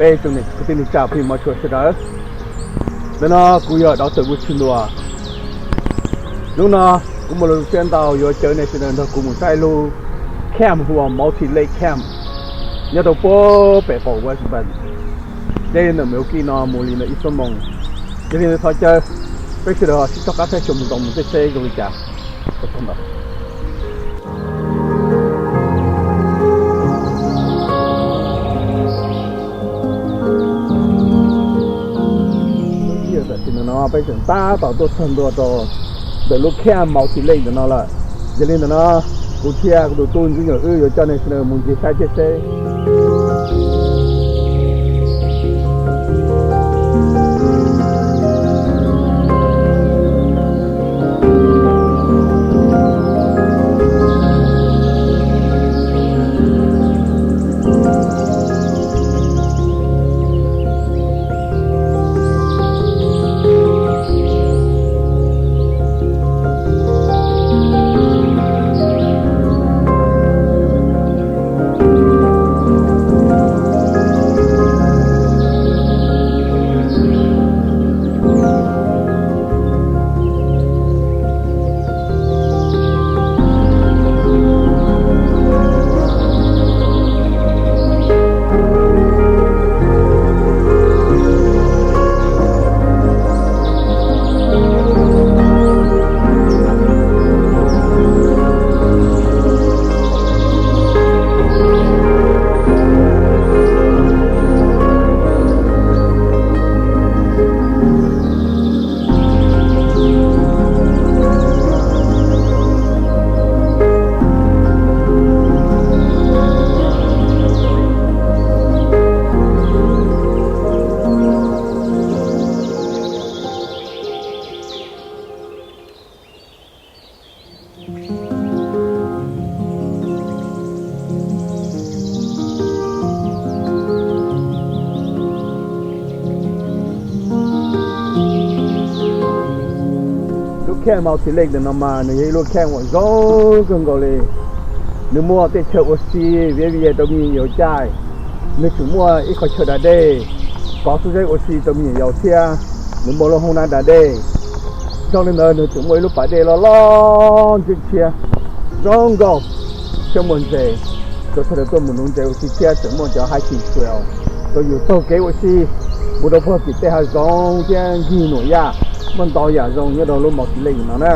Peb tsoom niam txiv kwv tij neej tsa phooj ywg mog tshua sawv daws, ntawm no kuv yog dov tawm mus tshwm ntua. Hnub no kuv muaj lus siab ntau yuav caw nej sawv daws nrog kuv mus saib lub camp hu ua Multi Lake Camp nyob rau puag pem qaum West Bank, nce ntawm Milwaukee no mus li ntawm ib xuab moos. Yog li ntawd thov caw peb sawv daws sib toj qab saib xyuas mus nroo mus tej seb zoo li cas. Tam sim no peb tseem tab tom tuaj txog ntua rau ntawm lub camp Multi Lake ntawm no lawm. Yog li ntawm no kuv thiab kuv tus tub ntxwb nyuam wb yuav coj nej sawv daws mus ncig saib thiab seb. Lub camp Multi Lake ntawm no mas nws yog ib lub camp uas zoo kawg nkaus li. Nws muaj tej chaw ua si viv vias rau me nyuam yaus caij. Nws tseem muaj ib qhov chaw da dej, kov xub zeb ua si rau me nyuam yaus thiab. Nws muaj lub hoob nab da dej. Zoo li ntawd nws tseem muaj ib lub pas dej loj loj ntsia tshiab zoo nkauj, thiab muaj ntses rau sawv daws tuaj mus nuv ntses ua si thiab tseem muaj cov hiking trail rau yus taug kev ua si mus rau puag tim tej hav zoov thiab ncig nuam yaj. Muaj ntau yam zoo nyob rau lub Multi Lake no na.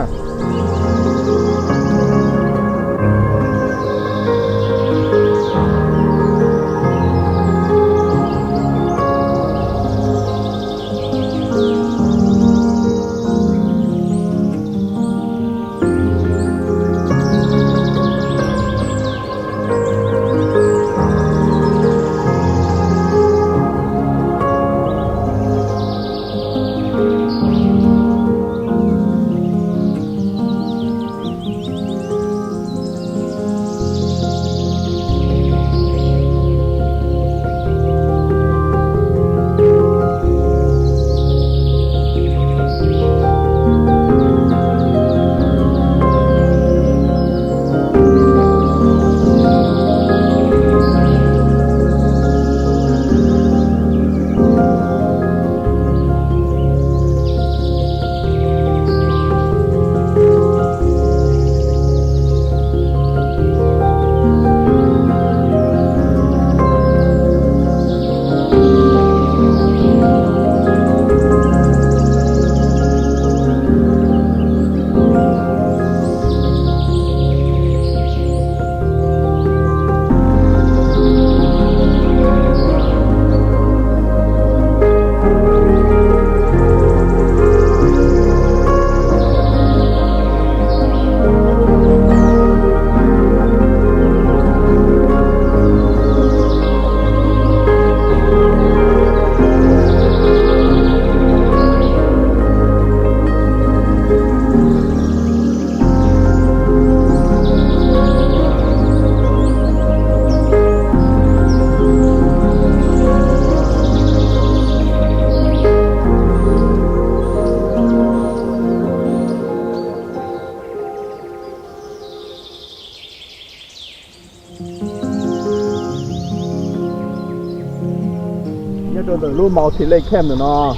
Ntawm lub multi-lake camp ntawm no,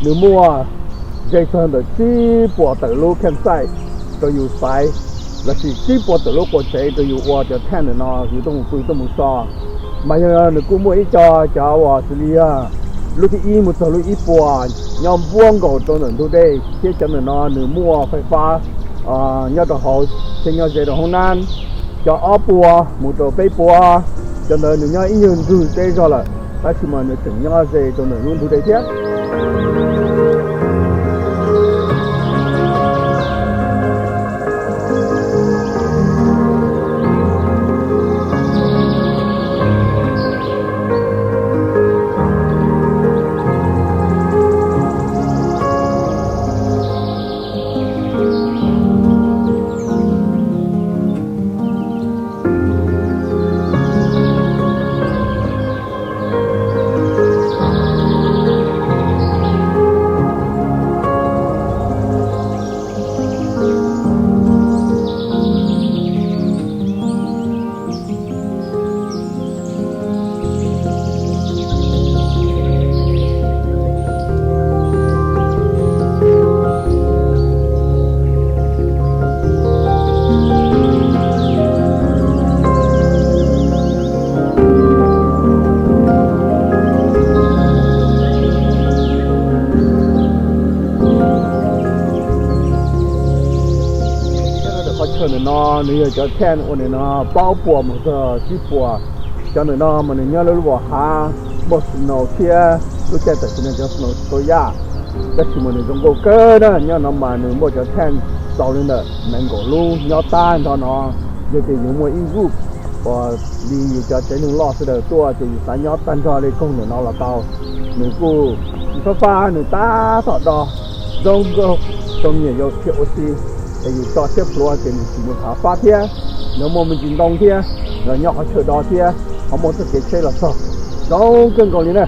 nws muaj ze txog ntawm tsib puas tawm lub campsite rau yus xaiv, lossis tsib puas tawm lub quas tsev rau yus ua cov tent ntawm no yus tuaj mus pw tuaj mus so. Mas yog nws kuj muaj ib co cov uas xws li yog lub thib ib mus txog lub ib puas nyob npuab nkaus rau ntawm ntug dej, thiab cov ntawm no nws muaj fais fab nyob rau hauv thiab nyob ze rau hoob nab. Cov ob puas mus rau peb puas, cov ntawd nws nyob ib nyuag ntug teb zog lawm, tab sis mas nws tseem nyob ze rau ntawm lub ntug dej thiab. Qhov chaw ntawm no nws yog cov tent uas nim no plaub puas mus txog tsib puas. Cov ntawm no mas nws nyob lub lub hav muaj snow thiab lub caij tam sim no cov snow tsis tau yaj, tab sis mas nws zoo nkauj kawg na. Nyob no mas nws muaj cov tent txaus li ntawm nees nkaum lub nyob tag nrho no. Yog tias yus muaj ib group uas li yus cov tsev neeg loj sawv daws tuaj ces yus xav nyob tag nrho li koog ntawm no los tau. Nws kuj fab fab, nws tab tom do zoo nkauj rau me nyuam yaus thiab ua si, es yus tso siab plhuav ces nws tsis mus thav fab thiab, nws muaj me ntsis ntoo thiab, nws nyob qhov chaw do thiab ho muaj txoj kev tsheb los txog, zoo kawg nkaus li na.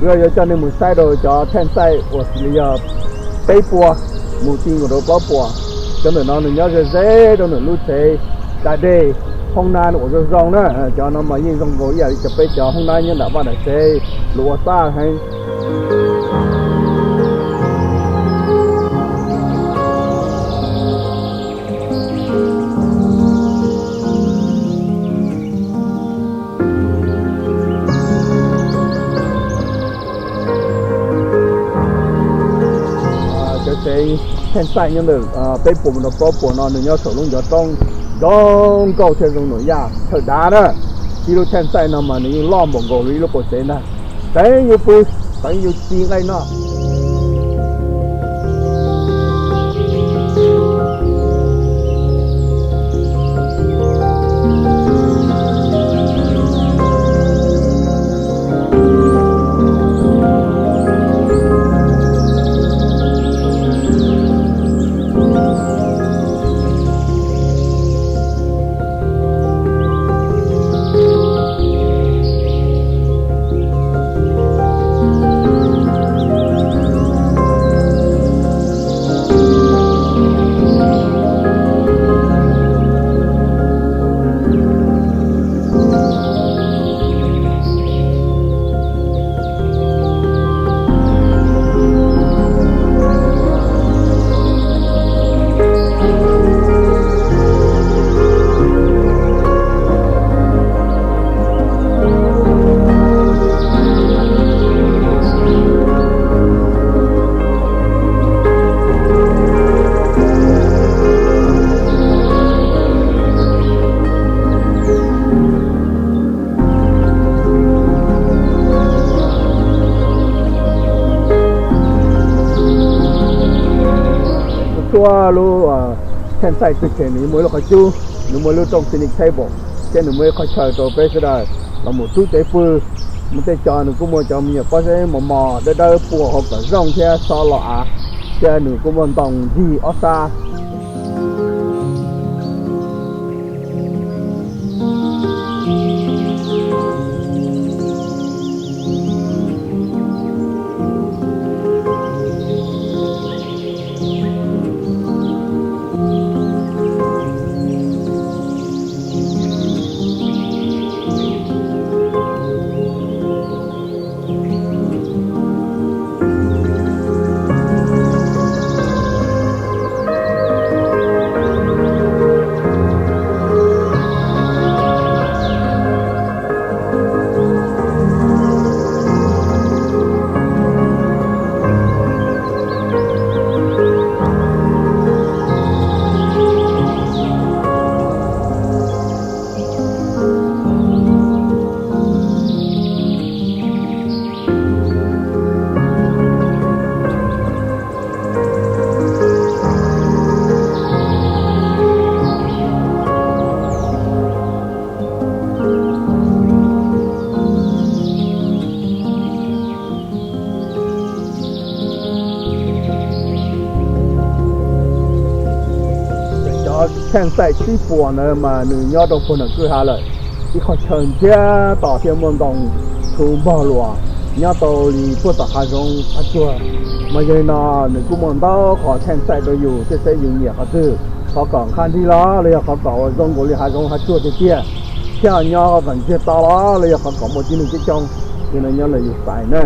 Kuv yuav coj nej mus saib rau cov tent site uas xws li yog peb puas mus ti nkaus rau plaub puas. Cov ntawm no nws nyob ze ze rau ntawm lub tsev da dej, hoob nab uas zoo zoo na. Cov no mas yeej zoo nkaus ib yam li cov peb cov hoob nab nyob nram vaj nram tsev, luag ua txaj heev. Cov tsev tent site nyob ntawm peb puas mus rau plaub puas no nws nyob saum lub ncov roob zoo nkauj thiab zoo nuam yaj chaw dav na. Ib lub tent site no mas nws yeej loj npaum nkaus li ib lub quas tsev ntag. Teev yus pw, teev yus ti nqaij noj. Txhua lub campsite twg ces nws muaj ib lub qhov cub, nws muaj lub rooj picnic table, thiab nws muaj ib qhov chaw rau peb sawv daws los mus rub cev pw. Mus tej co nws kuj muaj cov me nyuam pob zeb mos mos dawb dawb puag hauv kom zoo thiab xob los av, thiab nws kuj muaj ntoo ncig ob sab. Cov campsite sib puas ntawd mas nws nyob rau puag nram kwj ha lawm, ib qhov chaw ntsiag to thiab muaj ntoo tshuv npog luas, nyob tau li puag tom hav zoov hav tsuag. Mas yog li no nws kuj muaj ntau qhov campsite rau yus thiab, seb yus nyiam qhov twg, qhov kom nqha nrig los los yog qhov kom ua zoo nkaus li hav zoov hav tsuag tiag tiag, thiab nyob kom ntsiag to los los yog qhov kom muaj tib neeg coob coob, yog no nyob ntawm yus xaiv na.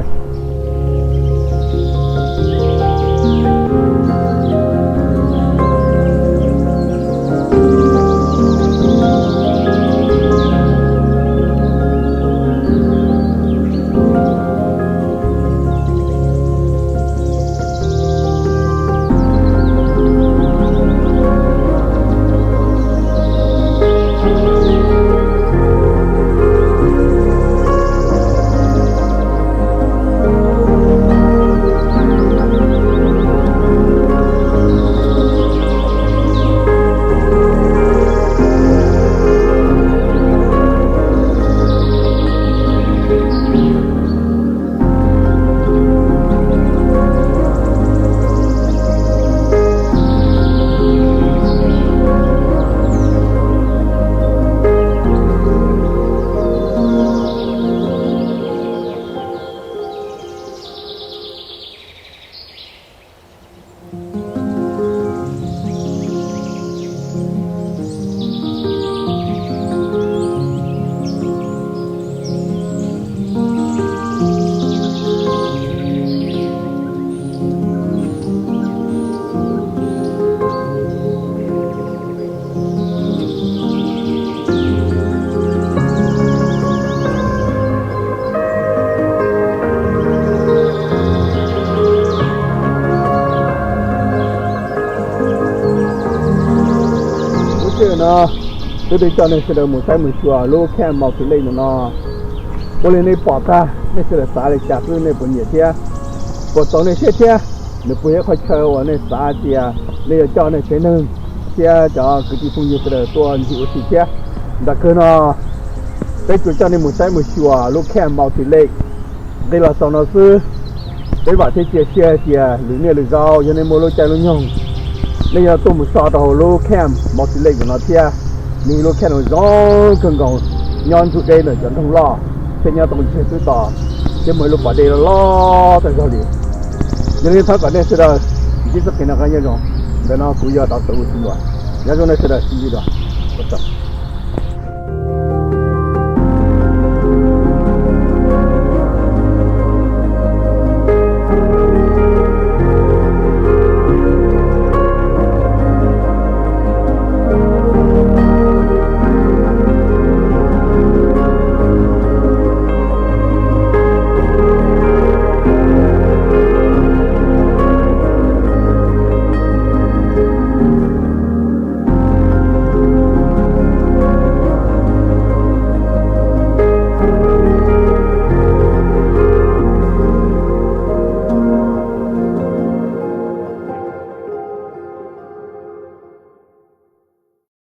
Lub sij hawm no, wb twb coj nej sawv daws mus saib mus xyuas lub camp Multi Lake no. Ua li nej pom tag, nej sawv daws xav li cas xwb, nej puas nyiam thiab puas txaus nej siab thiab? Nws puas yog ib qhov chaw uas nej xav tias nej yuav coj nej tsev neeg thiab cov kwv tij phooj ywg sawv daws tuaj ncig ua si thiab? Nram kawg no peb tsuas coj nej mus saib mus xyuas lub camp Multi Lake nqis los txog no xwb. Peb vam thiab cia siab hais tias lwm niaj lwm zaus yog nej muaj lub caij lub nyoog, nej yuav tuaj mus so rau hauv lub camp Multi Lake no thiab. Nws yog lub camp zoo kawg nkaus, nyob ntug deb ntawm cov nroog loj, thiab nyob tau ntsiag twb to, thiab muaj ib lub pas dej loj loj tag zog li. Yog li thov kom nej sawv daws ntsib txoj kev noj qab nyob zoo. Ntawm no kuv yog Doctor Wu Xim Luas. Nyob zoo nej sawv daws, sib ntsib dua.